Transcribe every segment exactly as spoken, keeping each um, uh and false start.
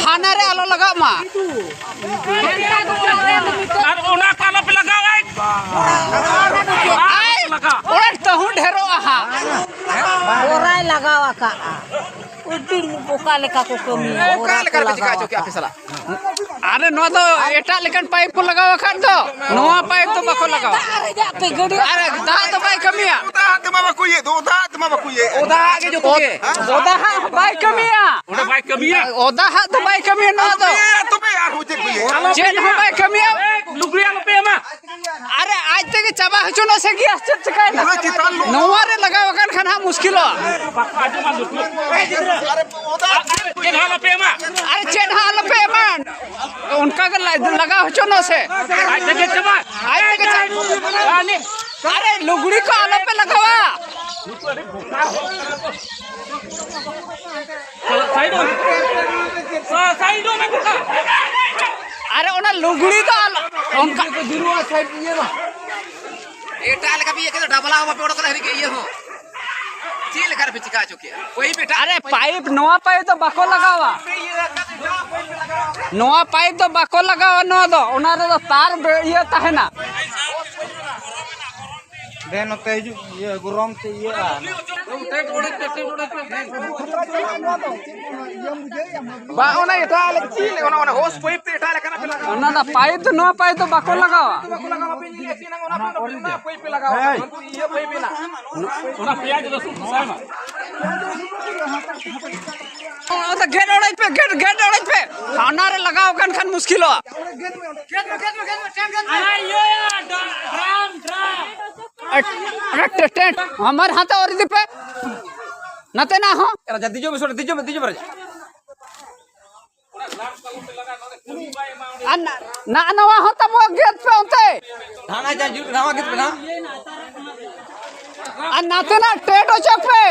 ᱦᱟᱱᱟ ᱨᱮ ᱟᱞᱚ ᱞᱟᱜᱟᱜ ᱢᱟ᱾ ᱟᱨ ᱚᱱᱟ ᱠᱚ ᱟᱞᱚ ᱯᱮ ᱞᱟᱜᱟᱣᱟ᱾ ᱟᱭ, ᱞᱟᱜᱟᱣ᱾ ᱚᱱᱟ ᱛᱟᱹᱦᱩ ᱰᱷᱮᱨᱚᱜᱼᱟ ᱦᱟᱸᱜ᱾ ᱵᱚᱨᱟᱭ ᱞᱟᱜᱟᱣ ᱟᱠᱟᱫᱼᱟ᱾ ᱩᱫᱤᱱ ᱚᱠᱟ ᱞᱮᱠᱟ ᱠᱚ ᱠᱟᱹᱢᱤᱭᱟ, ᱚᱠᱟ ᱵᱚᱨᱟ ᱞᱮᱠᱟ ᱠᱚ ᱯᱮ ᱪᱤᱠᱟ ᱞᱟᱜᱟᱣ ᱦᱚᱪᱚ ᱠᱮᱜᱼᱟ ᱟᱠᱟᱫᱼᱟ᱾ ᱟᱯᱮ ᱥᱟᱞᱟᱜ? ᱟᱨᱮ, ᱱᱚᱣᱟ ᱫᱚ ᱮᱴᱟᱜ ᱞᱮᱠᱟᱱ ᱯᱟᱭᱤᱯ ᱠᱚ ᱞᱟᱜᱟᱣ ᱟᱠᱟᱫ ᱫᱚ, ᱱᱚᱣᱟ ᱯᱟᱭᱤᱯ ᱫᱚ ᱵᱟᱠᱚ ᱞᱟᱜᱟᱣᱟ᱾ ᱫᱟᱜ ᱨᱮᱭᱟᱜ ᱯᱮ ᱜᱟᱹᱰᱤ ᱟᱨ ᱫᱟᱜ ᱫᱚ ᱵᱟᱭ ᱠᱟᱹᱢᱤᱭᱟ᱾ ᱫᱟᱜ ᱛᱮᱢᱟ ᱵᱟᱠᱚ ᱤᱭᱟᱹ ᱫᱚ, ᱫᱟᱜ ᱛᱮᱢᱟ ᱵᱟᱠᱚ ᱤᱭᱟᱹ᱾ ᱚᱫᱟ ᱦᱟᱸᱜ ᱜᱮ ᱡᱚᱛᱚ ᱜᱮ᱾ ᱚᱫᱟ ᱦᱟᱸᱜ ᱵᱟᱭ ᱠᱟᱹᱢᱤᱭᱟ᱾ ᱚᱸᱰᱮ ᱵᱟᱭ ᱠᱟᱹᱢᱤᱭᱟ᱾ ᱚᱫᱟ ᱦᱟᱸᱜ ᱫᱚ ᱵᱟᱭ ᱠᱟᱹᱢᱤᱭᱟ ᱱᱚᱣᱟ ᱫᱚ᱾ ᱤᱭᱟᱹ ᱛᱚᱵᱮ ᱟᱨᱦᱚᱸ ᱪᱮᱫ ᱠᱚ ᱤᱭᱟᱹ? ᱪᱮᱫ ᱦᱚᱸ ᱵᱟᱭ ᱠᱟᱹᱢᱤᱭᱟ᱾ ᱞᱩᱜᱽᱲᱤ ᱟᱞᱚ ᱯᱮ ᱮᱢᱟ᱾ ᱟᱨᱮ, ᱟᱡ ᱛᱮᱜᱮ ᱪᱟᱵᱟ ᱦᱚᱪᱚ ᱱᱚ ᱥᱮ ᱜᱮᱥ ᱪᱮᱫ ᱪᱤᱠᱟᱹᱭᱮᱱᱟ? ᱯᱩᱨᱟᱹ ᱪᱮᱛᱟᱱ ᱞᱩᱜᱽᱲᱤ᱾ ᱱᱚᱣᱟ ᱨᱮ ᱞᱟᱜᱟᱣ ᱟᱠᱟᱱ ᱠᱷᱟᱱ ᱦᱟᱸᱜ ᱢᱩᱥᱠᱤᱞᱚᱜᱼᱟ᱾ ᱟᱨᱮ, ᱚᱫᱟ ᱪᱮᱫ ᱦᱚᱸ ᱟᱞᱚ ᱯᱮ ᱮᱢᱟ᱾ ᱟᱨᱮ, ᱪᱮᱫ ᱦᱚᱸ ᱟᱞᱚ ᱯᱮ ᱮᱢᱟ᱾ ᱚᱱᱠᱟ ᱜᱮ ᱞᱟ-, ᱞᱟᱜᱟᱣ ᱦᱚᱪᱚ ᱱᱚ ᱥᱮ᱾ ᱟᱡ ᱛᱮᱜᱮ ᱪᱟᱵᱟ᱾ ᱟᱡ ᱛᱮᱜᱮ ᱪᱟᱵᱟ᱾ ᱟᱨᱮ, ᱞᱩᱜᱽᱲᱤ ᱠᱚ ᱟᱞᱚ ᱯᱮ ᱞᱟᱜᱟᱣᱟ᱾ ᱥᱟᱭᱤᱰ ᱢᱮ᱾ ᱥᱟᱭᱤᱰ ᱢᱮ ᱜᱚᱴᱟ᱾ ᱟᱨᱮ, ᱚᱱᱟ ᱞᱩᱜᱽᱲᱤ ᱫᱚ ᱟᱞᱚ, ᱚᱱᱠᱟ ᱮᱴᱟᱜ ᱞᱮᱠᱟ ᱯᱮ ᱤᱭᱟᱹ ᱠᱮᱫᱟ, ᱰᱟᱵᱞᱟ ᱦᱚᱸ ᱵᱟᱯᱮ ᱚᱰᱚᱠ ᱠᱟᱫᱟ, ᱦᱟᱹᱨᱤ ᱜᱮ ᱤᱭᱟᱹ ᱦᱚᱸ᱾ ᱪᱮᱫ ᱞᱮᱠᱟ ᱨᱮᱯᱮ ᱪᱤᱠᱟ ᱦᱚᱪᱚ ᱠᱮᱜᱼᱟ? ᱯᱟᱭᱤᱯ ᱮᱴᱟᱜ ᱟᱨᱮ, ᱯᱟᱭᱤᱯ, ᱱᱚᱣᱟ ᱯᱟᱭᱤᱯ ᱫᱚ ᱵᱟᱠᱚ ᱞᱟᱜᱟᱣᱟ᱾ ᱱᱚᱣᱟ ᱯᱟᱭᱤᱯ ᱫᱚ ᱵᱟᱠᱚ ᱞᱟᱜᱟᱣᱟ, ᱱᱚᱣᱟ ᱫᱚ, ᱚᱱᱟ ᱨᱮᱫᱚ ᱛᱟᱨ ᱵᱮ-, ᱤᱭᱟᱹ ᱛᱟᱦᱮᱱᱟ᱾ ᱫᱮ ᱱᱚᱛᱮ ᱦᱤᱡᱩᱜ, ᱤᱭᱟᱹ, ᱜᱚᱨᱚᱢ ᱛᱮ ᱤᱭᱟᱹᱜᱼᱟ᱾ ᱵᱟ, ᱚᱱᱟ ᱮᱴᱟᱜ ᱞᱮᱠᱟ ᱪᱮᱫ ᱞᱮᱠᱟ, ᱚᱱᱟ, ᱚᱱᱟ ᱦᱳᱥ ᱯᱟᱭᱤᱯ ᱛᱮ ᱮᱴᱟᱜ ᱞᱮᱠᱟᱱᱟᱜ ᱯᱮ ᱞᱟᱜᱟᱣᱟ᱾ ᱚᱱᱟ ᱫᱚ ᱯᱟᱭᱤᱯ ᱫᱚ ᱱᱚᱣᱟ ᱯᱟᱭᱤᱯ ᱫᱚ ᱵᱟᱠᱚ ᱞᱟᱜᱟᱣᱟ᱾ ᱵᱟᱠᱚ ᱞᱟᱜᱟᱣᱟ, ᱵᱟᱯᱮ ᱧᱮᱞᱮᱫ ᱛᱟᱦᱮᱱᱟ, ᱚᱱᱟ ᱯᱟᱭᱤᱯ ᱯᱮ ᱞᱟᱜᱟᱣᱟ᱾ ᱦᱮᱸ᱾ ᱩᱱᱠᱩ ᱤᱭᱟᱹ ᱯᱟᱭᱤᱯ ᱢᱮᱱᱟᱜᱼᱟ᱾ ᱚᱱᱟ ᱯᱮᱸᱭᱟᱡᱽ ᱨᱟᱹᱥᱩᱱ ᱠᱚ ᱥᱟᱭ ᱢᱟ᱾ ᱚᱱᱟ ᱫᱚ ᱜᱮᱫ ᱚᱲᱮᱡ ᱯᱮ, ᱜᱮᱫ, ᱜᱮᱫ ᱚᱲᱮᱡ ᱯᱮ᱾ ᱦᱟᱱᱟ ᱨᱮ ᱞᱟᱜᱟᱣ ᱟᱠᱟᱱ ᱠᱷᱟᱱ ᱢᱩᱥᱠᱤᱞᱚᱜᱼᱟ᱾ ᱟᱨ ᱤᱭᱟᱹ, ᱰᱨᱟᱢ, ᱰᱨᱟᱢ᱾ ᱮᱴ-, ᱮᱴ-, ᱴᱮ-, ᱴᱮ-, ᱦᱟᱢᱟᱨ ᱦᱟᱛ ᱚᱨ ᱤᱫᱤ ᱯᱮ᱾ ᱱᱟᱛᱮ ᱱᱟ ᱦᱚᱸ᱾ ᱨᱟᱡᱟ, ᱫᱮᱡᱚᱜ ᱢᱮ, ᱥᱚᱨᱮ, ᱫᱮᱡᱚᱜ ᱢᱮ, ᱫᱮᱡᱚᱜ ᱢᱮ, ᱨᱟᱡᱟ᱾ ᱟᱨ ᱱᱟ-, ᱱᱟ-, ᱱᱟᱣᱟ ᱦᱚᱸ ᱛᱟᱵᱚ ᱜᱮᱫ ᱯᱮ ᱚᱱᱛᱮ᱾ ᱦᱟᱱᱟ ᱡᱟ ᱡᱩᱛ ᱱᱟᱣᱟ ᱜᱮᱫ ᱯᱮ ᱱᱟ᱾ ᱟᱨ ᱱᱟᱛᱮᱱᱟᱜ ᱴᱮᱴ ᱚᱪᱚᱜ ᱯᱮ᱾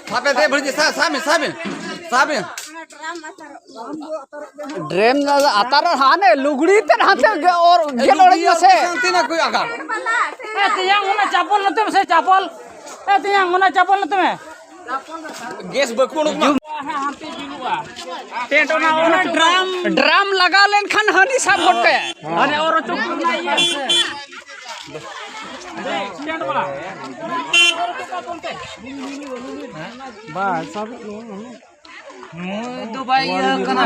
ᱥᱟᱵ ᱯᱮ, ᱫᱮ, ᱵᱷᱟᱹᱲᱤᱡ, ᱥᱟᱵ, ᱥᱟᱵ ᱢᱮ, ᱥᱟᱵ ᱢᱮ, ᱥᱟᱵ ᱢᱮ᱾ ᱰᱨᱮᱢ ᱟᱛᱟᱨ ᱦᱟᱱᱮ ᱞᱩᱜᱽᱲᱤ ᱛᱮ ᱦᱟᱱᱛᱮ ᱜᱮ ᱚᱨ ᱜᱮᱫ ᱚᱲᱮᱡ ᱢᱮᱥᱮ᱾ ᱥᱟᱱᱛᱤ ᱱᱟ ᱠᱚᱭ ᱟᱜᱟᱢ᱾ ᱮ ᱛᱮᱭᱟᱝ, ᱚᱱᱟ ᱪᱟᱯᱚᱞ ᱱᱚᱛᱮ ᱢᱮᱥᱮ, ᱪᱟᱯᱚᱞ᱾ ᱮ ᱛᱮᱭᱟᱝ, ᱚᱱᱟ ᱪᱟᱯᱚᱞ ᱱᱚᱛᱮ ᱢᱮ᱾ ᱜᱮᱥ ᱵᱟᱠᱚ ᱩᱰᱩᱠ ᱢᱟ᱾ ᱦᱮᱸ, ᱦᱟᱱᱛᱮ ᱡᱩᱞᱩᱜᱼᱟ᱾ ᱴᱮᱱᱴ ᱚᱱᱟ, ᱚᱱᱟ ᱰᱨᱟᱢ᱾ ᱰᱨᱟᱢ ᱞᱟᱜᱟᱣ ᱞᱮᱱᱠᱷᱟᱱ ᱦᱟᱹᱱᱤ ᱥᱟᱵ ᱜᱚᱫ ᱠᱟᱭᱟ᱾ ᱦᱟᱱᱮ ᱚᱨ ᱚᱪᱚᱜ ᱨᱮᱱᱟᱜ ᱤᱭᱟᱹ᱾ ᱴᱮᱱᱴ ᱵᱟᱞᱟ᱾ ᱵᱟᱭ ᱥᱟᱵ᱾ ᱱᱩᱭ ᱫᱚ ᱵᱟᱭ ᱤᱭᱟᱹ ᱠᱟᱱᱟ᱾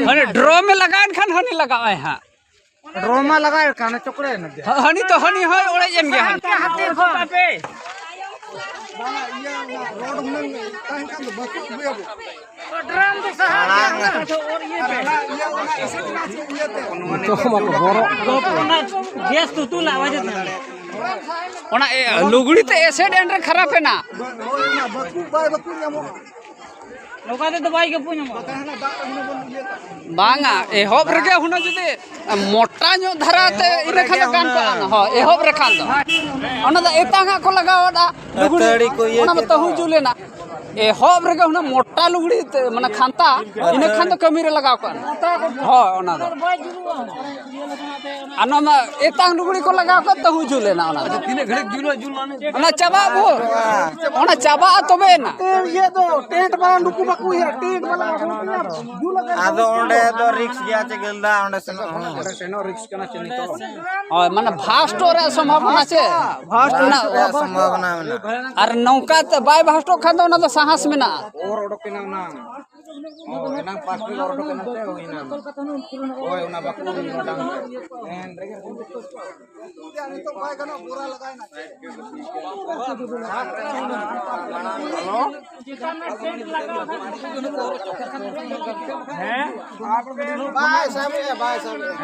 ᱦᱟᱱᱮ ᱰᱨᱚᱢ ᱮ ᱞᱟᱜᱟᱣ ᱮᱱ ᱠᱷᱟᱱ ᱦᱟᱹᱱᱤ ᱞᱟᱜᱟᱣ ᱟᱭ ᱦᱟᱸᱜ᱾ ᱰᱨᱚᱢ ᱢᱟ ᱞᱟᱜᱟᱣ ᱮᱱ ᱠᱷᱟᱱ ᱪᱚᱠᱲᱮ ᱮᱱ ᱜᱮ᱾ ᱦᱟᱹᱱᱤ ᱛᱚ ᱦᱟᱹᱱᱤ ᱦᱚᱸᱭ ᱚᱲᱮᱡ ᱮᱱ ᱜᱮᱭᱟ ᱦᱟᱸᱜ᱾ ᱦᱟᱱᱛᱮ ᱠᱷᱚᱱ᱾ ᱰᱨᱟᱢ ᱫᱚ ᱥᱟᱦᱟ ᱜᱮᱭᱟ᱾ ᱱᱤᱛᱚᱜ ᱢᱟ ᱠᱚ ᱵᱚᱨᱚᱜ᱾ ᱚᱱᱟ ᱜᱮᱥ ᱛᱩᱛᱩᱞᱟ ᱵᱟᱡᱮ ᱛᱟᱦᱮᱸ᱾ ᱚᱱᱟ ᱮ, ᱞᱩᱜᱽᱲᱤ ᱛᱮ ᱮᱥᱮᱫ ᱮᱱ ᱨᱮ ᱠᱷᱟᱨᱟᱯ ᱮᱱᱟ᱾ ᱱᱚᱝᱠᱟ ᱛᱮᱫᱚ ᱵᱟᱭ ᱜᱟᱹᱯᱩ ᱧᱟᱢᱚᱜᱼᱟ᱾ ᱵᱟᱝᱟ, ᱮᱦᱚᱵ ᱨᱮᱜᱮ ᱦᱩᱱᱟᱹᱝ ᱡᱩᱫᱤ ᱢᱚᱴᱟ ᱧᱚᱜ ᱫᱷᱟᱨᱟ ᱛᱮ ᱤᱱᱟᱹ ᱠᱷᱟᱱ ᱫᱚ ᱜᱟᱱ ᱠᱚᱜᱼᱟ᱾ ᱦᱳᱭ, ᱮᱦᱚᱵ ᱨᱮ ᱠᱷᱟᱱ ᱫᱚ᱾ ᱚᱱᱟ ᱫᱚ ᱮᱛᱟᱝ ᱟᱜ ᱠᱚ ᱞᱟᱜᱟᱣ ᱟᱫᱟ᱾ ᱞᱩᱜᱽᱲᱤ, ᱟᱹᱛᱟᱹᱲᱤ ᱠᱚ ᱤᱭᱟᱹ ᱚᱱᱟ ᱢᱟ ᱠᱮᱫ ᱛᱟᱹᱦᱩ ᱫᱚ᱾ ᱡᱩᱞ ᱮᱱᱟ᱾ ᱮᱦᱚᱵ ᱨᱮᱜᱮ ᱦᱩᱱᱟᱹᱝ ᱢᱚᱴᱟ ᱞᱩᱜᱽᱲᱤ ᱛᱮ, ᱢᱟᱱᱮ ᱠᱷᱟᱱᱛᱟ, ᱤᱱᱟᱹ ᱠᱷᱟᱱ ᱫᱚ ᱠᱟᱹᱢᱤ ᱨᱮ ᱞᱟᱜᱟᱣ ᱠᱚᱜᱼᱟ᱾ ᱦᱳᱭ, ᱚᱱᱟ ᱫᱚ᱾ ᱟᱨ ᱱᱚᱣᱟ ᱢᱟ ᱮᱛᱟᱝ ᱞᱩᱜᱽᱲᱤ ᱠᱚ ᱞᱟᱜᱟᱣ ᱠᱚᱜᱼᱟ, ᱛᱟᱹᱦᱩ ᱡᱩᱞ ᱮᱱᱟ ᱚᱱᱟ ᱫᱚ᱾ ᱛᱤᱱᱟᱹᱜ ᱜᱷᱟᱹᱲᱤᱡ ᱡᱩᱞᱩᱜᱼᱟ, ᱡᱩᱞ ᱢᱟ ᱱᱤᱡ᱾ ᱚᱱᱟ ᱪᱟᱵᱟᱜ ᱵᱷᱳᱨ᱾ ᱚᱱᱟ ᱪᱟᱵᱟᱜᱼᱟ ᱛᱚᱵᱮ ᱮᱱᱟ᱾ ᱤᱭᱟᱹ ᱫᱚ ᱴᱮᱱᱴ ᱢᱟ ᱱᱩᱠᱩ ᱵᱟᱠᱚ ᱩᱭᱦᱟᱹᱨᱟ, ᱴᱮᱱᱴ ᱢᱟ ᱞᱟᱜᱟᱣ ᱠᱚ ᱩᱭᱦᱟᱹᱨᱟ᱾ ᱡᱩᱞ ᱟᱠᱟᱫ ᱟᱫᱚ ᱚᱸᱰᱮ ᱫᱚ ᱨᱤᱠᱥ ᱜᱮᱭᱟ ᱪᱮ ᱜᱮᱞᱫᱟ, ᱚᱸᱰᱮ ᱥᱮᱱᱚᱜ ᱦᱚᱸ᱾ ᱚᱸᱰᱮ ᱥᱮᱱᱚᱜ ᱨᱤᱠᱥ ᱠᱟᱱᱟ ᱪᱮ ᱱᱤᱛᱚᱜ᱾ ᱦᱳᱭ, ᱢᱟᱱᱮ ᱵᱷᱟᱥᱴᱚᱜ ᱨᱮᱭᱟᱜ ᱥᱚᱢᱵᱷᱟᱵᱚᱱᱟ ᱪᱮ? ᱵᱷᱟᱥᱴ ᱚᱱᱟ ᱨᱮᱭᱟᱜ ᱥᱚᱢᱵᱷᱟᱵᱚᱱᱟ ᱢᱮᱱᱟᱜᱼᱟ᱾ ᱟᱨ ᱱᱚᱝᱠᱟ ᱛᱮ ᱵᱟᱭ ᱵᱷᱟᱥᱴᱚᱜ ᱠᱷᱟᱱ ᱫᱚ ᱚᱱᱟ ᱫᱚ ᱥᱟᱦᱟᱸᱥ ᱢᱮᱱᱟᱜᱼᱟ᱾ ᱚᱨ ᱚᱰᱚᱠ ᱮᱱᱟ ᱚᱱᱟ᱾ ᱦᱳᱭ, ᱮᱱᱟᱝ ᱯᱟᱸᱪᱴᱤ ᱚᱨ ᱚᱰᱚᱠ ᱮᱱᱟ ᱛᱮ ᱦᱩᱭᱱᱟ᱾ ᱦᱳᱭ, ᱚᱱᱟ ᱵᱟᱠᱚ ᱩᱰᱩᱠ ᱮᱱᱟ ᱰᱟᱝ᱾ ᱮᱱ ᱨᱮᱜᱮ ᱱᱤᱛᱚᱜ ᱵᱟᱭ ᱜᱟᱱᱚᱜ, ᱵᱚᱨᱟ ᱞᱟᱜᱟᱣ ᱮᱱᱟ᱾ ᱦᱮᱸ? ᱵᱟᱭ ᱥᱟᱵᱮᱜᱼᱟ, ᱵᱟᱭ ᱥᱟᱵᱮᱜᱼᱟ᱾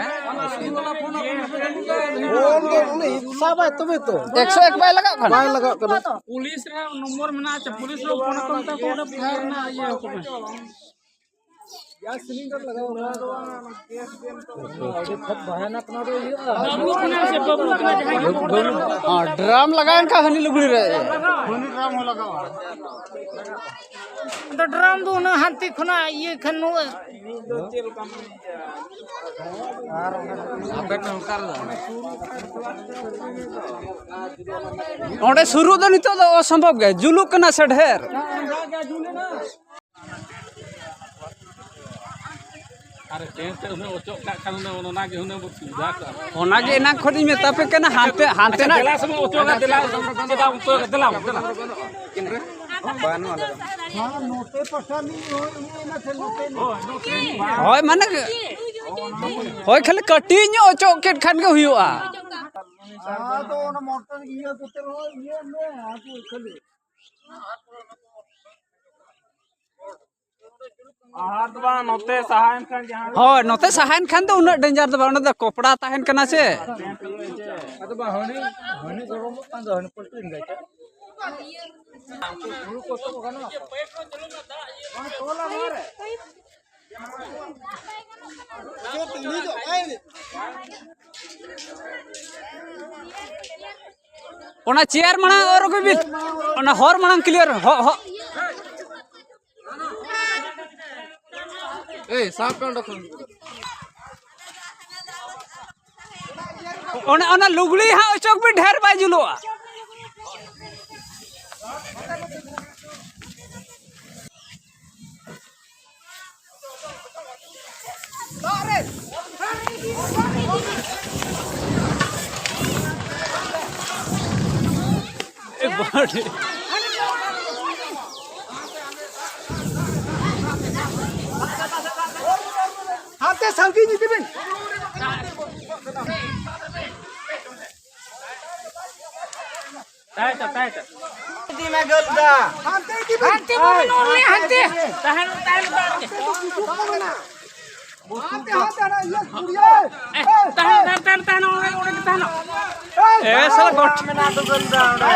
ᱯᱷᱳᱱ ᱫᱚ ᱩᱱᱤ ᱥᱟᱵᱟᱭ ᱛᱚᱵᱮ ᱛᱚ᱾ ᱮᱠᱥᱚ ᱮᱠ ᱵᱟᱭ ᱞᱟᱜᱟᱜ ᱠᱟᱱᱟ? ᱵᱟᱭ ᱞᱟᱜᱟᱜ ᱠᱟᱱᱟ᱾ ᱯᱩᱞᱤᱥ ᱨᱮ ᱱᱚᱢᱵᱚᱨ ᱢᱮᱱᱟᱜᱼᱟ, ᱪᱮ ᱯᱩᱞᱤᱥ ᱨᱮ ᱯᱷᱳᱱ ᱟᱠᱚ ᱢᱮᱛᱟ ᱠᱚ, ᱚᱸᱰᱮ ᱯᱷᱟᱭᱟᱨ ᱨᱮᱱᱟᱜ ᱤᱭᱟᱹ ᱠᱚ ᱢᱮ᱾ ᱟᱹᱰᱤ ᱠᱷᱟᱛ ᱵᱷᱟᱭᱟᱱᱟᱠ ᱱᱚᱣᱟ ᱫᱚ ᱤᱭᱟᱹᱜᱼᱟ᱾ ᱵᱟᱹᱵᱞᱩ ᱠᱟᱱᱟ ᱥᱮ ᱵᱟᱹᱵᱞᱩ ᱠᱟᱱᱟ, ᱡᱟᱦᱟᱸᱭ ᱜᱮ ᱵᱚᱞᱚ ᱠᱟᱱᱟ᱾ ᱦᱮᱸ, ᱰᱨᱟᱢ ᱞᱟᱜᱟᱣᱮᱱ ᱠᱷᱟᱱ ᱦᱟᱹᱱᱤ ᱞᱩᱜᱽᱲᱤ ᱨᱮ᱾ ᱦᱟᱹᱱᱤ ᱰᱨᱟᱢ ᱦᱚᱸ ᱞᱟᱜᱟᱣᱟ᱾ ᱟᱫᱚ ᱰᱨᱟᱢ ᱫᱚ ᱩᱱᱟᱹᱜ ᱦᱟᱱᱛᱮ ᱠᱷᱚᱱᱟᱜ ᱤᱭᱟᱹ ᱠᱷᱟᱱ ᱱᱚᱣᱟ ᱚᱸᱰᱮ ᱥᱩᱨᱩᱜ ᱫᱚ ᱱᱤᱛᱚᱜ ᱫᱚ ᱚᱥᱚᱢᱵᱷᱚᱵ ᱜᱮ, ᱡᱩᱞᱩᱜ ᱠᱟᱱᱟ ᱥᱮ ᱰᱷᱮᱨ᱾ ᱟᱨ ᱴᱮᱱᱴ ᱛᱮ ᱦᱩᱱᱟᱹᱝ ᱚᱪᱚᱜ ᱠᱟᱜ ᱠᱷᱟᱱ ᱦᱩᱱᱟᱹᱝ ᱚᱱᱟ ᱜᱮ ᱦᱩᱱᱟᱹᱝ ᱵᱚ ᱥᱩᱵᱤᱫᱷᱟ ᱠᱚᱜᱼᱟ᱾ ᱚᱱᱟ ᱜᱮ ᱮᱱᱟᱝ ᱠᱷᱚᱱ ᱤᱧ ᱢᱮᱛᱟ ᱯᱮ ᱠᱟᱱᱟ, ᱦᱟᱱᱛᱮ, ᱦᱟᱱᱛᱮ ᱟᱪᱪᱷᱟ, ᱱᱟᱜ ᱫᱮᱞᱟ ᱥᱮ ᱵᱚ ᱚᱪᱚᱜᱟ, ᱫᱮᱞᱟ, ᱫᱮᱞᱟ, ᱫᱮᱞᱟ, ᱫᱮᱞᱟ᱾ ᱵᱟᱹᱱᱩᱜᱼᱟ᱾ ᱦᱳᱭ, ᱱᱚᱛᱮ ᱯᱟᱥᱴᱟ ᱢᱤᱫ ᱦᱳᱭ, ᱤᱭᱟᱹ ᱮᱱᱟ ᱥᱮ ᱱᱚᱛᱮ ᱢᱤᱫ᱾ ᱦᱳᱭ, ᱱᱚᱛᱮ ᱢᱤᱫ᱾ ᱦᱳᱭ, ᱢᱟᱱᱮ, ᱦᱳᱭ, ᱠᱷᱟᱹᱞᱤ ᱠᱟᱹᱴᱤᱡ ᱧᱚᱜ ᱚᱪᱚᱜ ᱠᱮᱫ ᱠᱷᱟᱱ ᱜᱮ ᱦᱩᱭᱩᱜᱼᱟ᱾ ᱟᱫᱚ ᱚᱱᱟ ᱢᱚᱴᱚᱨ ᱤᱭᱟᱹ ᱠᱚᱛᱮ ᱨᱮᱦᱚᱸ ᱤᱭᱟᱹ ᱢᱮ, ᱟᱨ ᱠᱷᱟᱹᱞᱤ᱾ ᱟᱨ ᱫᱚ ᱵᱟᱝ, ᱱᱚᱛᱮ ᱥᱟᱦᱟᱭᱮᱱ ᱠᱷᱟᱱ ᱡᱟᱦᱟᱸ ᱦᱳᱭ, ᱱᱚᱛᱮ ᱥᱟᱦᱟᱭᱮᱱ ᱠᱷᱟᱱ ᱫᱚ ᱩᱱᱟᱹᱜ ᱰᱮᱧᱡᱟᱨ ᱫᱚ ᱵᱟᱝ, ᱚᱸᱰᱮ ᱫᱚ ᱠᱚᱯᱲᱟ ᱛᱟᱦᱮᱱ ᱠᱟᱱᱟ ᱥᱮ᱾ ᱟᱫᱚ ᱵᱟᱝ, ᱦᱟᱹᱱᱤ, ᱦᱟᱹᱱᱤ ᱜᱚᱨᱚᱢᱚᱜ ᱠᱟᱱ ᱫᱚ, ᱦᱟᱹᱱᱤ ᱯᱟᱹᱴᱤ ᱮᱱ ᱜᱮ᱾ ᱦᱩᱲᱩ ᱠᱚ ᱛᱚ ᱜᱟᱱᱚᱜᱼᱟ᱾ ᱚᱱᱟ ᱪᱮᱭᱟᱨ ᱢᱟᱲᱟᱝ ᱚᱨ ᱟᱹᱜᱩᱭ ᱵᱤᱱ, ᱚᱱᱟ ᱦᱚᱨ ᱢᱟᱲᱟᱝ ᱠᱞᱤᱭᱟᱨ, ᱦᱚ-, ᱦᱚ-, ᱮᱭ, ᱥᱟᱵ ᱯᱮ ᱚᱸᱰᱮ ᱠᱷᱚᱱ᱾ ᱚᱱᱟ, ᱚᱱᱟ ᱞᱩᱜᱽᱲᱤ ᱦᱟᱸᱜ ᱚᱪᱚᱜ ᱵᱤᱱ, ᱰᱷᱮᱨ ᱵᱟᱭ ᱡᱩᱞᱩᱜᱼᱟ᱾ ᱦᱟᱱᱛᱮ ᱥᱟᱺᱜᱤᱧ ᱤᱫᱤ ᱵᱤᱱ᱾ ᱛᱟᱦᱮᱸ ᱦᱚᱪᱚ, ᱛᱟᱦᱮᱸ ᱦᱚᱪᱚ᱾ ᱤᱫᱤ ᱢᱮ ᱜᱟᱹᱞᱫᱟ᱾ ᱦᱟᱱᱛᱮ ᱤᱫᱤ ᱵᱤᱱ᱾ ᱦᱟᱱᱛᱮ ᱵᱟᱵᱤᱱ ᱚᱨ ᱞᱮ, ᱦᱟᱱᱛᱮ᱾ ᱛᱟᱦᱮᱱ, ᱛᱟᱦᱮᱱ, ᱛᱟᱦᱮᱱ᱾ ᱦᱟᱱᱛᱮ ᱫᱚ ᱠᱤᱪᱷᱩ ᱵᱟᱝ ᱢᱮᱱᱟᱜᱼᱟ᱾ ᱦᱟᱱᱛᱮ, ᱦᱟᱱᱛᱮ, ᱦᱟᱱᱟ ᱤᱭᱟᱹ, ᱤᱭᱟᱹ᱾ ᱮ, ᱛᱟᱦᱮᱱ, ᱛᱟᱦᱮᱱ, ᱛᱟᱦᱮᱱ, ᱛᱟᱦᱮᱱ, ᱚᱸᱰᱮ, ᱚᱸᱰᱮ ᱜᱮ ᱛᱟᱦᱮᱱ᱾ ᱮ, ᱥᱟᱞᱟ ᱜᱚᱴ᱾ ᱢᱮᱱᱟᱜ ᱫᱚ ᱜᱟᱹᱞᱫᱟ ᱚᱸᱰᱮ᱾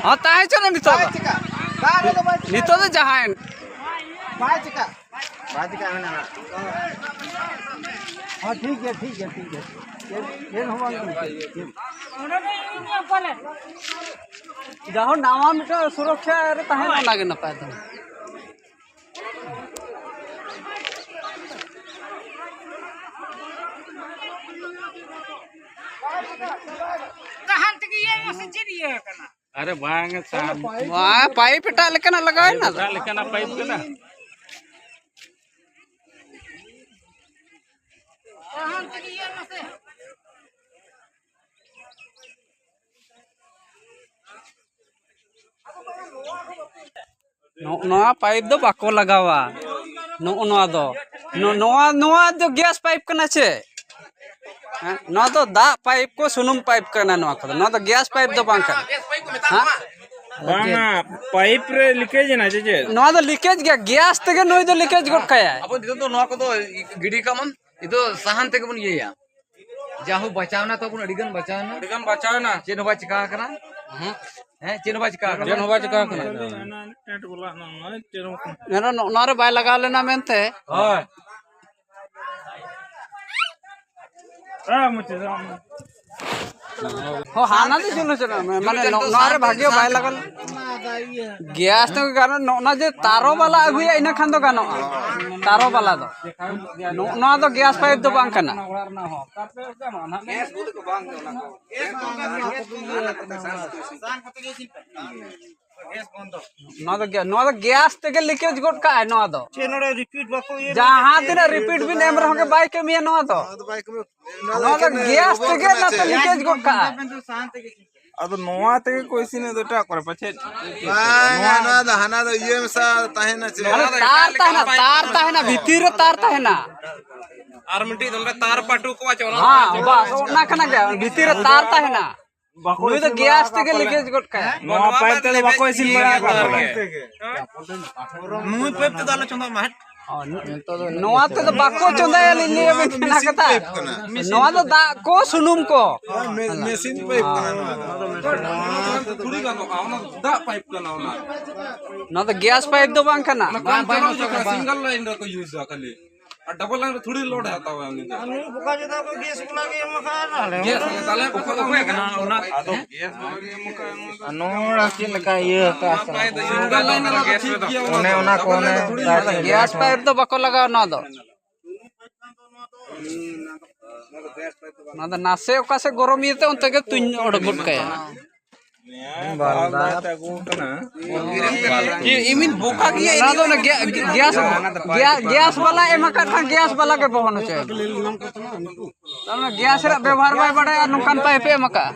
ᱦᱚᱸ, ᱛᱟᱦᱮᱸ ᱦᱚᱪᱚ ᱱᱤᱛᱚᱜ ᱫᱚ᱾ ᱵᱟᱭ ᱪᱤᱠᱟ᱾ ᱫᱟᱜ ᱨᱮᱫᱚ ᱵᱟᱭ ᱪᱤᱠᱟ᱾ ᱱᱤᱛᱚᱜ ᱫᱚ ᱡᱟᱦᱟᱸᱭᱮᱱ᱾ ᱵᱟᱭ ᱪᱤᱠᱟ᱾ ᱵᱟᱭ ᱪᱤᱠᱟ ᱢᱮᱱᱟᱜᱼᱟ᱾ ᱦᱚᱸ, ᱴᱷᱤᱠ ᱜᱮᱭᱟ, ᱴᱷᱤᱠ ᱜᱮᱭᱟ, ᱴᱷᱤᱠ ᱜᱮᱭᱟ᱾ ᱪᱮᱫ, ᱪᱮᱫ ᱦᱚᱸ ᱵᱟᱝ ᱠᱟᱱᱟ᱾ ᱡᱟᱦᱳ, ᱱᱟᱣᱟ ᱢᱤᱫᱴᱟᱝ ᱥᱩᱨᱚᱠᱷᱟ ᱨᱮ ᱛᱟᱦᱮᱱᱟ, ᱚᱱᱟ ᱜᱮ ᱱᱟᱯᱟᱭ ᱫᱚ᱾ ᱥᱟᱦᱟᱱ ᱛᱮᱜᱮ ᱤᱭᱟᱹ ᱢᱟᱥᱮ ᱪᱮᱫ ᱤᱭᱟᱹ ᱠᱟᱱᱟ? ᱟᱨᱮ ᱵᱟᱝ, ᱥᱟᱦᱟᱱ᱾ ᱵᱟᱝ, ᱯᱟᱭᱤᱯ ᱮᱴᱟᱜ ᱞᱮᱠᱟᱱᱟᱜ ᱞᱟᱜᱟᱣ ᱮᱱᱟ᱾ ᱮᱴᱟᱜ ᱞᱮᱠᱟᱱᱟᱜ ᱯᱟᱭᱤᱯ ᱠᱟᱱᱟ᱾ ᱥᱟᱦᱟᱱ ᱛᱮᱜᱮ ᱤᱭᱟᱹ ᱢᱟᱥᱮ᱾ ᱱᱚᱜᱼᱚ ᱱᱚᱣᱟ ᱯᱟᱭᱤᱯ ᱫᱚ ᱵᱟᱠᱚ ᱞᱟᱜᱟᱣᱟ᱾ ᱱᱚᱜᱼᱚ ᱱᱚᱣᱟ ᱫᱚ, ᱱᱚ-, ᱱᱚᱣᱟ, ᱱᱚᱣᱟ ᱫᱚ ᱜᱮᱥ ᱯᱟᱭᱤᱯ ᱠᱟᱱᱟ ᱪᱮ? ᱦᱮᱸ, ᱱᱚᱣᱟ ᱫᱚ ᱫᱟᱜ ᱯᱟᱭᱤᱯ ᱠᱚ, ᱥᱩᱱᱩᱢ ᱯᱟᱭᱤᱯ ᱠᱟᱱᱟ ᱱᱚᱣᱟ ᱠᱚᱫᱚ᱾ ᱱᱚᱣᱟ ᱫᱚ ᱜᱮᱥ ᱯᱟᱭᱤᱯ ᱫᱚ ᱵᱟᱝ ᱠᱟᱱᱟ᱾ ᱦᱮᱸ? ᱵᱟᱝᱟ, ᱯᱟᱭᱤᱯ ᱨᱮ ᱞᱤᱠᱮᱡ ᱮᱱᱟ ᱪᱮ ᱪᱮᱫ? ᱱᱚᱣᱟ ᱫᱚ ᱞᱤᱠᱮᱡ ᱜᱮᱭᱟ, ᱜᱮᱥ ᱛᱮᱜᱮ ᱱᱩᱭ ᱫᱚ ᱞᱤᱠᱮᱡ ᱜᱚᱫ ᱠᱟᱭᱟᱭ᱾ ᱟᱵᱚ ᱱᱤᱛᱚᱜ ᱫᱚ ᱱᱚᱣᱟ ᱠᱚᱫᱚ ᱜᱤᱰᱤ ᱠᱟᱜ ᱢᱟ, ᱱᱤᱛᱚᱜ ᱥᱟᱦᱟᱱ ᱛᱮᱜᱮ ᱵᱚᱱ ᱤᱭᱟᱹᱭᱟ᱾ ᱡᱟ ᱦᱳᱠ, ᱵᱟᱪᱟᱣᱱᱟ ᱛᱟᱵᱚᱱ, ᱟᱹᱰᱤ ᱜᱟᱱ ᱵᱟᱪᱟᱣᱱᱟ᱾ ᱟᱹᱰᱤ ᱜᱟᱱ ᱵᱟᱪᱟᱣᱱᱟ᱾ ᱪᱮᱫ ᱦᱚᱸ ᱵᱟᱭ ᱪᱤᱠᱟ ᱟᱠᱟᱱᱟ᱾ ᱦᱩᱸ᱾ ᱦᱮᱸ, ᱪᱮᱫ ᱦᱚᱸ ᱵᱟᱭ ᱪᱤᱠᱟ ᱟᱠᱟᱱᱟ᱾ ᱪᱮᱫ ᱦᱚᱸ ᱵᱟᱭ ᱪᱤᱠᱟ ᱟᱠᱟᱱᱟ᱾ ᱱᱚᱣᱟ ᱨᱮ ᱱᱚᱜᱼᱚ ᱱᱚᱣᱟ ᱨᱮ ᱵᱟᱭ ᱞᱟᱜᱟᱣ ᱞᱮᱱᱟ ᱢᱮᱱᱛᱮ᱾ ᱦᱳᱭ᱾ ᱦᱮᱸ, ᱢᱩᱪᱟᱹᱫ, ᱦᱮᱸ᱾ ᱦᱚᱸ, ᱦᱟᱱᱟ ᱫᱚ ᱪᱚᱞᱚ, ᱪᱚᱞᱚ, ᱢᱟᱱᱮ ᱱᱚ-, ᱱᱚᱣᱟ ᱨᱮ ᱵᱷᱟᱜᱮ ᱵᱟᱭ ᱞᱟᱜᱟᱣ ᱞᱮᱱᱟ᱾ ᱜᱮᱥ ᱛᱮ ᱜᱟᱱᱚᱜ, ᱱᱚᱜᱼᱚ ᱱᱟ ᱡᱮ ᱛᱟᱨᱚ ᱵᱟᱞᱟ ᱟᱹᱜᱩᱭᱟ, ᱤᱱᱟᱹ ᱠᱷᱟᱱ ᱫᱚ ᱜᱟᱱᱚᱜᱼᱟ᱾ ᱛᱟᱨᱚ ᱵᱟᱞᱟ ᱫᱚ᱾ ᱱᱚᱜᱼᱚ ᱱᱚᱣᱟ ᱫᱚ ᱜᱮᱥ ᱯᱟᱭᱤᱯ ᱫᱚ ᱵᱟᱝ ᱠᱟᱱᱟ᱾ ᱱᱚᱣᱟ ᱫᱚ ᱜᱮ-, ᱱᱚᱣᱟ ᱫᱚ ᱜᱮᱥ ᱛᱮᱜᱮ ᱞᱤᱠᱮᱡᱽ ᱜᱚᱫ ᱠᱟᱜᱼᱟᱭ ᱱᱚᱣᱟ ᱫᱚ᱾ ᱪᱮᱫ ᱱᱚᱰᱮ ᱨᱤᱯᱤᱴ ᱵᱟᱠᱚ ᱤᱭᱟᱹ ᱡᱟᱦᱟᱸ ᱛᱤᱱᱟᱹᱜ ᱨᱤᱯᱤᱴ ᱵᱤᱱ ᱮᱢ ᱨᱮᱦᱚᱸ ᱜᱮ ᱵᱟᱭ ᱠᱟᱹᱢᱤᱭᱟ ᱱᱚᱣᱟ ᱫᱚ᱾ ᱱᱚᱣᱟ ᱫᱚ ᱵᱟᱭ ᱠᱟᱹᱢᱤᱭᱟ᱾ ᱱᱚᱣᱟ ᱫᱚ ᱮᱠᱮᱱ ᱜᱮᱥ ᱨᱚᱵᱚᱨ ᱛᱮᱜᱮ ᱠᱟᱱᱟ ᱱᱚᱛᱮ ᱪᱮ? ᱞᱤᱠᱮᱡᱽ ᱜᱚᱫ ᱠᱟᱜᱼᱟᱭ᱾ ᱟᱫᱚ ᱱᱚᱣᱟ ᱛᱮᱜᱮ ᱠᱚ ᱤᱥᱤᱱᱟ ᱫᱚ ᱮᱴᱟᱜ ᱠᱚᱨᱮ ᱯᱟᱪᱮᱫ? ᱵᱟᱝ, ᱱᱚᱣᱟ ᱫᱚ ᱦᱟᱱᱟ ᱫᱚ ᱤᱭᱟᱹ ᱢᱮᱥᱟ ᱛᱟᱦᱮᱱᱟ ᱪᱮ? ᱟᱫᱚ ᱛᱟᱨ ᱛᱟᱦᱮᱱᱟ, ᱛᱟᱨ ᱛᱟᱦᱮᱱᱟ, ᱵᱷᱤᱛᱤᱨ ᱨᱮ ᱛᱟᱨ ᱛᱟᱦᱮᱱᱟ᱾ ᱟᱨ ᱢᱤᱫᱴᱤᱡ ᱱᱚᱰᱮ ᱛᱟᱨ ᱯᱟᱹᱴᱩ ᱠᱚ ᱵᱟᱪᱚ, ᱚᱱᱟ ᱦᱮᱸ, ᱵᱟᱥ, ᱚᱱᱟ ᱠᱟᱱᱟ ᱜᱮ, ᱵᱷᱤᱛᱤᱨ ᱨᱮ ᱛᱟᱨ ᱛᱟᱦᱮᱱᱟ᱾ ᱵᱟᱠᱚ ᱱᱩᱭ ᱫᱚ ᱤᱥᱤᱱ ᱜᱮᱥ ᱵᱟᱲᱟ ᱛᱮᱜᱮ ᱟᱠᱟᱫ ᱞᱤᱠᱮᱡᱽ ᱜᱚᱫ ᱠᱟᱭᱟ᱾ ᱱᱚᱣᱟ ᱯᱟᱭᱤᱯ ᱛᱮᱫᱚ ᱵᱟᱠᱚ ᱤᱥᱤᱱ ᱵᱟᱲᱟ ᱟᱠᱟᱫ ᱛᱟᱞᱮ᱾ ᱱᱩᱭ ᱯᱟᱭᱤᱯ ᱛᱮᱫᱚ ᱟᱞᱚ ᱪᱚᱸᱫᱟᱭ ᱢᱟ, ᱦᱮᱴ᱾ ᱚ, ᱱᱚᱣᱟ ᱛᱮᱫᱚ ᱵᱟᱠᱚ ᱪᱚᱸᱫᱟᱭᱟ, ᱞᱤᱧ ᱞᱟᱹᱭ ᱟᱵᱮᱱ ᱠᱟᱱᱟ ᱠᱟᱛᱷᱟ᱾ ᱱᱚᱣᱟ ᱫᱚ ᱫᱟᱜ ᱠᱚ, ᱥᱩᱱᱩᱢ ᱠᱚ᱾ ᱢᱮ-, ᱢᱮᱥᱤᱱ ᱯᱟᱭᱤᱯ ᱠᱟᱱᱟ ᱱᱚᱣᱟ ᱫᱚ᱾ ᱛᱷᱩᱲᱤ ᱜᱟᱱᱚᱜᱼᱟ, ᱚᱱᱟ ᱫᱚ ᱫᱟᱜ ᱯᱟᱭᱤᱯ ᱠᱟᱱᱟ ᱚᱱᱟ᱾ ᱱᱚᱣᱟ ᱫᱚ ᱜᱮᱥ ᱯᱟᱭᱤᱯ ᱫᱚ ᱵᱟᱝ ᱠᱟᱱᱟ᱾ ᱚᱱᱟ ᱠᱟᱢ ᱪᱟᱞᱟᱣ ᱡᱚᱠᱷᱚᱱ ᱥᱤᱝᱜᱮᱞ ᱞᱟᱭᱤᱱ ᱨᱮᱠᱚ ᱤᱭᱩᱡᱟ ᱠᱷᱟᱹᱞᱤ᱾ ᱟᱨ ᱰᱚᱵᱚᱞ ᱞᱟᱭᱤᱱ ᱨᱮ ᱛᱷᱩᱲᱤ ᱞᱳᱰ ᱮ ᱦᱟᱛᱟᱣᱟ ᱩᱱᱤ ᱫᱚ᱾ ᱟᱨ ᱱᱩᱭ ᱵᱚᱠᱟ ᱪᱮᱫᱟᱜ ᱠᱚ ᱜᱮᱥ ᱵᱟᱞᱟ ᱜᱮ ᱮᱢ ᱟᱠᱟᱫ ᱟᱞᱮ? ᱜᱮᱥ ᱚᱱᱟ ᱛᱟᱞᱮ ᱵᱚᱠᱟ ᱫᱚ ᱚᱠᱚᱭ ᱠᱟᱱᱟ? ᱚᱱᱟ ᱟᱫᱚ ᱜᱮᱥ ᱵᱟᱞᱟ ᱜᱮ ᱮᱢ ᱟᱠᱟᱫ᱾ ᱟᱨ ᱱᱚᱣᱟ ᱪᱮᱫ ᱞᱮᱠᱟ ᱤᱭᱟᱹ ᱟᱠᱟᱫ ᱥᱮ? ᱥᱤᱝᱜᱮᱞ ᱞᱟᱭᱤᱱ ᱨᱮ ᱴᱷᱤᱠ ᱜᱮᱭᱟ, ᱚᱱᱟ ᱫᱚ ᱠᱚ ᱰᱚᱵᱚᱞ ᱚᱱᱮ ᱞᱟᱭᱤᱱ ᱨᱮ ᱛᱷᱩᱲᱤ ᱞᱳᱰ ᱮ ᱦᱟᱛᱟᱣᱟ᱾ ᱜᱮᱥ ᱯᱟᱭᱤᱯ ᱫᱚ ᱵᱟᱠᱚ ᱞᱟᱜᱟᱣᱟ ᱱᱚᱣᱟ ᱫᱚ᱾ ᱚᱱᱟ ᱫᱚ ᱱᱟᱥᱮ ᱚᱠᱟ ᱥᱮᱫ ᱜᱚᱨᱚᱢ ᱤᱭᱟᱹᱛᱮ ᱚᱱᱛᱮ ᱜᱮ ᱛᱩᱧ ᱚᱰᱚᱠ ᱜᱚᱫ ᱠᱟᱭᱟ᱾ ᱵᱟᱞᱫᱟ ᱛᱮ ᱟᱹᱜᱩ ᱠᱟᱱᱟ᱾ ᱤᱧ ᱵᱚᱠᱟ ᱜᱮᱭᱟ᱾ ᱚᱱᱟ ᱫᱚ ᱚᱱᱟ ᱜᱮ- ᱜᱮᱥ ᱜᱮᱥ ᱵᱟᱞᱟ ᱮᱢ ᱟᱠᱟᱫ ᱠᱷᱟᱱ ᱜᱮᱥ ᱵᱟᱞᱟ ᱜᱮ ᱵᱚᱦᱚᱱ ᱦᱚᱪᱚᱭᱟ᱾ ᱛᱟᱨ ᱢᱟᱱᱮ ᱜᱮᱥ ᱨᱮᱭᱟᱜ ᱵᱮᱵᱚᱦᱟᱨ ᱵᱟᱭ ᱵᱟᱰᱟᱭᱟ ᱟᱨ ᱱᱚᱝᱠᱟᱱ ᱯᱟᱭᱤᱯ ᱮ ᱮᱢ ᱟᱠᱟᱫᱼᱟ᱾